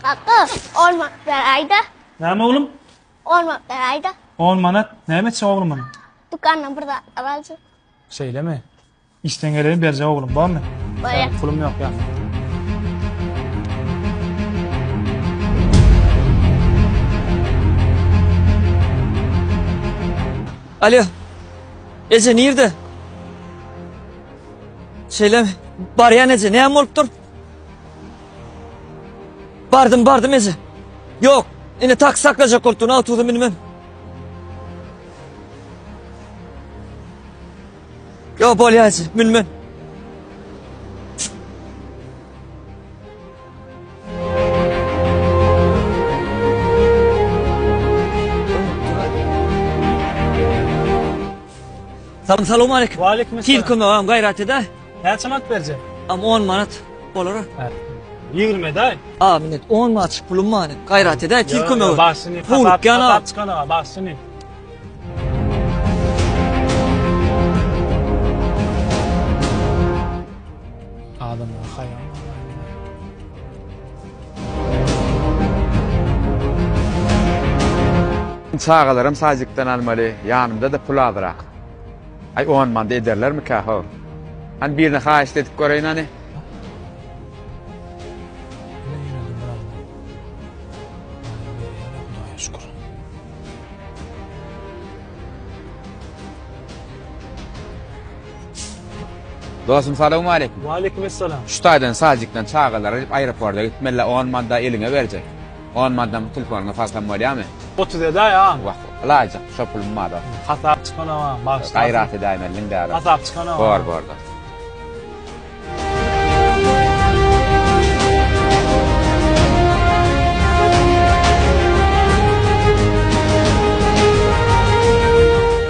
Kaka, on manat beräýdä. Näme oglum? On manat beräýdä. On manat? Näme etjek oglum muny? Dükandan bir zatlar aljak. Şeýlemi? Işden geleýin berjek oglum, bormy? Bolýar. Pulum ýok ýa. Alo. Eje nirde? Şeýlemi? Barýan eje, näme bolupdyr? Bardym, bardym eje. Ýok, ine taksi saklajak bolup durun, awtobusa münmem. Ýok, bolýar eje, münmem. Salam, salam aleyküm. Waleýkim Tiz kömek agam gaýrat edä. Näçe manat berjek? Am 10 manat bolar. 20 daý. A minnet 10 manat pulum bar. Gaýrat edä tiz kömek. Başyny hasap hasap çykana başyny. Adamlar haýran. Çagalaram sadikden almaly, ýanymda-da pul azrak. Aý on manda ederlermikä how? Hany birine haýyşt edip göreýin hany. Dostum salowmaleýkim. Waleýkim essalam. Şu taýdan sadikden çagalary alyp aeroporta gitmeli on manda eliňe berjek. On mandan bu telefonyňa salsam bolýamy? 30 edäý agam. Wah, ylaýjak şo pulum bar dostum. Hasap çykanok agam, bagyşla. Gaýrat edäýmeliň däl. Hasap çykanok. Bor, bor dostum.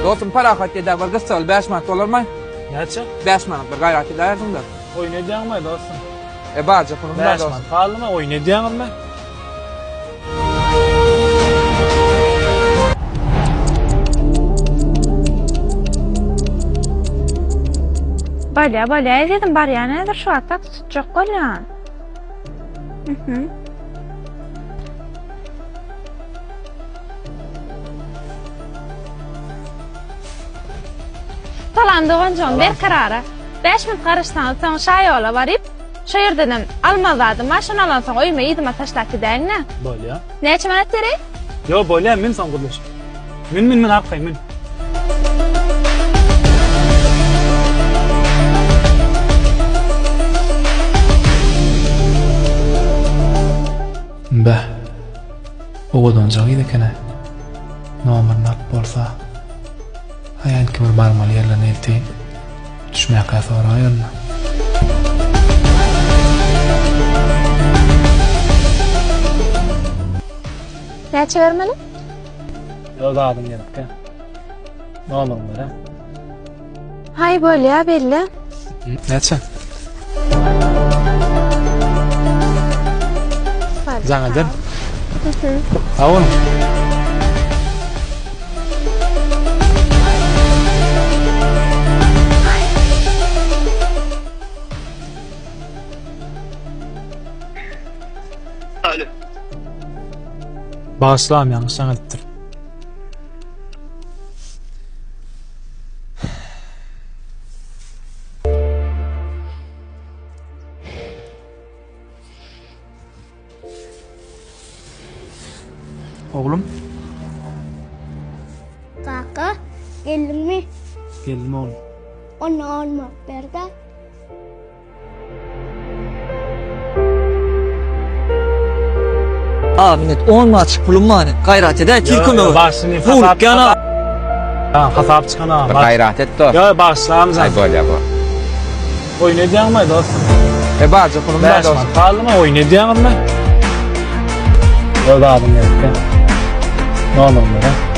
Dostum parahat edä bir gyssaly 5 manat bolarmy? Näçe? 5 manat bir gaýrat edäýersiň-de. Oýun edýäňmi dostum? E barja pulum bar dostum. 5 manat galdymy? Oýun edýäňizmi? Bolýa, bolýa ezizim, barýan häzir şu wagt taksi tutjak bolýan. Mhm. Salam doganjygym, berkarara. 5 minut garaşsaňyz soň şaýola baryp, Şo ýerdenem almaly zadym bar, şony alansoň öýüme yzyma taşlap gidäýiň-dä. Bolýa. Näçe manat bereýin? Ýok, bolýa, mün soň gürleşip. Mün, mün, mün arkaýyn mün. Beh, owadanja gyz eken-ä. Nomerini alyp bolsa. Haýalki bir barmaly ýerlerine elteýin. Düşmäkä soraýaryn-a. Näçe bermeli? Ýok zadyň gerekkä. Nomeryňy ber-ä. Haý bolýa belli. Näçe? Jaň ederin. Sag boluň. Alo. Bagyşlam ýalňyş jaň edipdir. Oglum. Kaka, geldiňmi? Geldim oglum. Onda almak berde. A minnet 10 manatjyk pulum bar. Gaýrat edä tiz kömek. Başyny hasap Ýana. Hasap çykan Bir gaýrat et dost. Ýa bagyşlamjan. Aý bolýa bor. Oýun edýäňmi dostum? E barja pulum bar 5 dostum. manat galdymy? Oýun edýäňizmi? Ýok zadyň gerekkä. Nomeryňy ber.